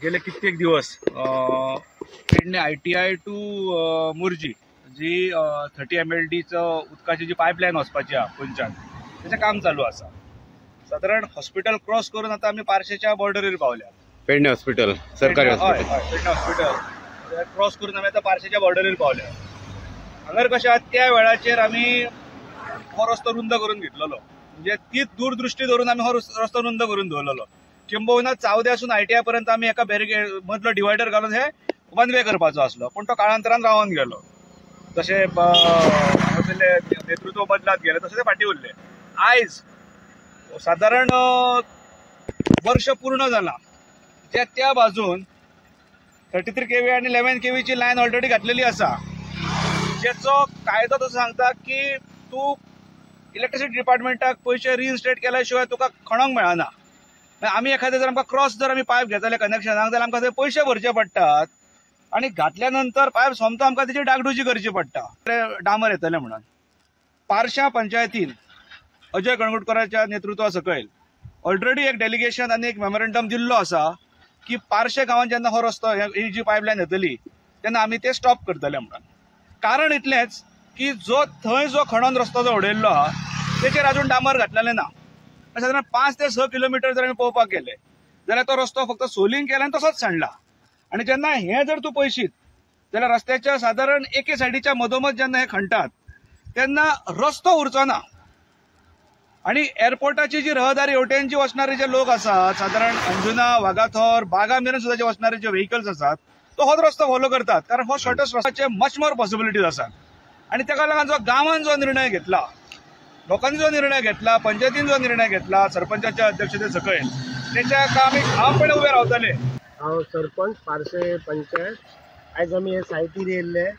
गेले कित्येक दिवस Pedne ITI to Morjim G 30 MLDचो उदकाची जी पायपलायन वचपाची आहा खंयच्यान तेचें काम चालू आसा. सादारण हॉस्पिटल क्रॉस करून आतां आमी पार्शेच्या बॉर्डरीर पावल्या. पेडणे हॉस्पिटल, सरकारी हॉस्पिटल, हय पेडणे हॉस्पिटल क्रॉस करून आमी आतां पार्शेच्या बॉर्डरीर पावल्या. हांगर कशें आहा, त्या वेळाचेर आमी हो रस्तो रुंद करून घेतलेलो, म्हणजे तीच दूरदृश्टी धरून आमी हो रस्तो रुंद करून दवरलेलो. किंबहुना चावद्यासून ITI पर्यंत आमी एका बॅरिकेड मदलो डिवायडर घालून हे वन वे करपाचो आसलो, पूण तो काळांतरान रावन गेलो. जशें हांगासरले नेतृत्व बदलात गेलें तशें ते फाटीं उरले. आयज सादारण वर्ष पूर्ण जालां त्या त्या बाजून 33 kV आनी 11 kVची लायन ऑलरेडी घातलेली आसा, जेचो कायदो तसो सांगता की तूं इलेक्ट्रिसिटी डिपार्टमेंटाक पयशे रिइन्स्टेट केल्या शिवाय तुका खणोंक मेळना. आमी एखादें जर आमकां क्रॉस जर आमी पायप घेत जाल्यार कनेक्शनाक जाल्यार आमकां थंय पयशे भरचे पडटात आनी घातल्या नंतर पायप सोमतो आमकां तेची डागडुजी करची पडटा, डांबर येतलें म्हणून. पार्शा पंचायतीन अजय कळंगुटकराच्या नेतृत्वा सकयल ऑलरेडी एक डेलिगेशन आनी एक मेमोरेंडम दिल्लो आसा की पार्शे गांवांत जेन्ना हो रस्तो ही जी पायपलायन येतली तेन्ना आमी ते स्टॉप करतले म्हणून. कारण इतलेंच की जो थंय जो खणोन रस्तो जो उडयल्लो आहा तेचेर अजून डांबर घातलेलें ना. सादारण 5 ते 6 किलोमिटर जर आमी पळोवपाक गेले जाल्यार तो रस्तो फक्त सोलिंग केला आनी तसोच सांडला. आनी जेन्ना हें जर तूं पळयशीत जाल्यार रस्त्याच्या सादारण एके सायडीच्या मदोमद जेन्ना हे खणटात तेन्ना रस्तो उरचो ना. आनी एअरपोर्टाची जी रहदारी हेवटेन जी वचणारे जे लोक आसात, सादारण अंजुना, वागाथोर, बागा मेरेन सुद्दां जे वचणारे जे व्हेकल्स आसात तो होच रस्तो फॉलो करतात, कारण हो शॉर्टस्ट रस्त्याचे मच मोर पॉसिबिलिटीज आसात. आनी ताका लागून जो गांवान जो निर्णय घेतला, लोकांनी जो निर्णय घेतला, पंचायतीन जो निर्णय घेतला सरपंचाच्या अध्यक्षते सकयल, तेच्या आमी ठामपणे उबे रावतले. हांव सरपंच पार्से पंचायत. आयज आमी हे सायटीर येयल्ले.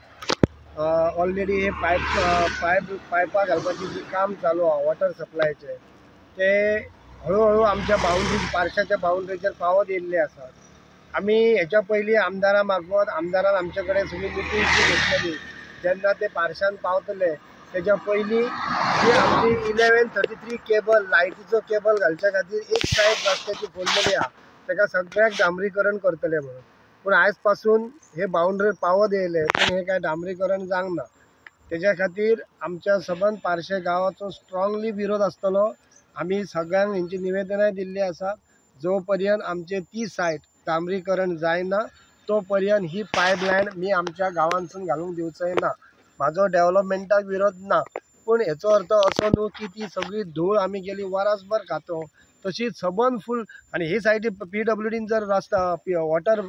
ऑलरेडी हे पायप पायप पायपां घालपाची जी काम चालू आहा वॉटर सप्लायचें, ते हळूहळू आमच्या बाउंड्री पार्शाच्या बाउंड्रीचेर पावत येयल्ले आसात. आमी हेच्या पयलीं आमदारा मार्फत आमदारान आमचे कडेन सगळी मिटींग जी घेतलेली, जेन्ना ते पार्शान पावतले तेच्या पयलीं जी आमची 1133 केबल लायटीचो केबल घालच्या खातीर एक सायड रस्त्याची फोडलेली आहा, ताका सगळ्याक डांबरीकरण करतले म्हणून. पूण आयज पासून हे बाउंड्रीर पावत येयले पूण हें कांय डांबरीकरण जावंक ना. तेज्या खातीर आमच्या सबंद पार्शे गांवाचो स्ट्रांगली विरोध आसतलो. आमी सगळ्यांक हेंची निवेदनाय दिल्ली आसा, जो पर्यंत आमचे ती सायड डांबरीकरण जायना तो पर्यंत ही पायपलायन मी आमच्या गांवांतसून घालूंक दिवचो ना. म्हाजो डेवलपमेंटाक विरोध ना, पूण हेचो अर्थ असो न्हू की ती सगळी धूळ आमी गेली वरासभर खातो. तशीच सबंद फूल आनी ही सायडी PWDन जर रस्ता वॉटर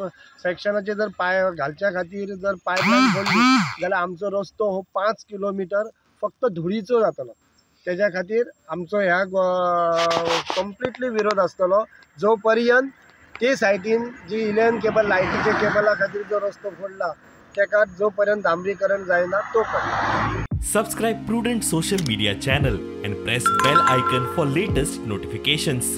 सेक्शनाचे जर पाय घालच्या खातीर जर पायपलायन पडली जाल्यार आमचो रस्तो हो 5 किलोमिटर फक्त धुळीचो जातलो. तेज्या खातीर आमचो ह्या कंप्लिटली विरोध आसतलो. जो पर्यंत ते सायडीन जी 11 केबल लायटीच्या केबला खातीर जो रस्तो फोडला तेका जो पर्यंत डांबरीकरण जायना तो पर्यंत. Subscribe Prudent Social Media channel and press bell icon for latest notifications.